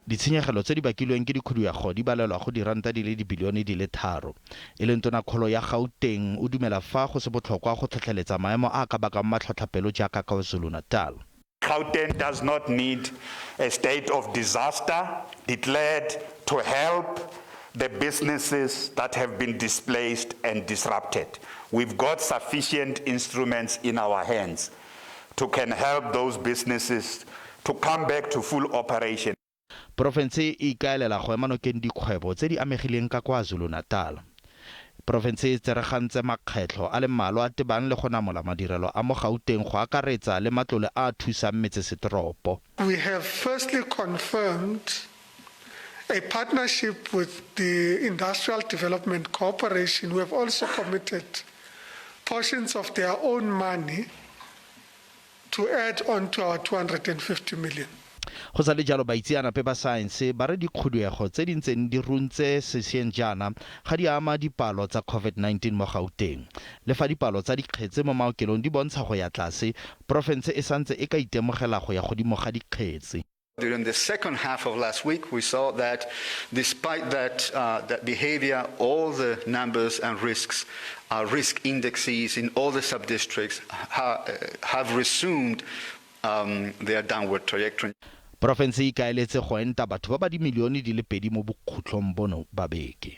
Ditshenyegelo tse di bakilweng ke dikhuduego di balelwa go diranta di le dibilione di le tharo. E leng tonakgolo ya Gauteng o dumela fa go se botlhokwa go tlhotlheletsa maemo a a ka bakang matlhotlhapelo jaaka KwaZulu-Natal. Gauteng does not need a state of disaster declared to help the businesses that have been displaced and disrupted. We've got sufficient instruments in our hands to can help those businesses to come back to full operation. Porofense e ikaelela go ema nokeng dikgwebo tse di amegileng ka KwaZulu-Natal. Porofense e tseregantse makgetlho a le mmalwa tebang le go namola madirelo a mo Gauteng go akaretsa le matlole a a thusang metsesetoropo. We have firstly confirmed a partnership with the Industrial Development Corporation, who have also committed portions of their own money to add on to our 250 million. Go sa le jalo, baitseanape ba saense ba re dikhuduego tse di ntseng di runtse sešweng jaana ga di ama dipalo tsa COVID-19 mo Gauteng. Le fa dipalo tsa dikgetse mo maokelong di bontsha go ya tlase, porofense e santse e ka itemogela go ya godimo ga dikgetse. During the second half of last week, we saw that despite that behavior, all the numbers and risks, risk indexes in all the sub-districts have resumed their downward trajectory. Porofense e ikaeletse go enta batho ba ba dimilione di le pedi mo bokhutlong bono ba beke.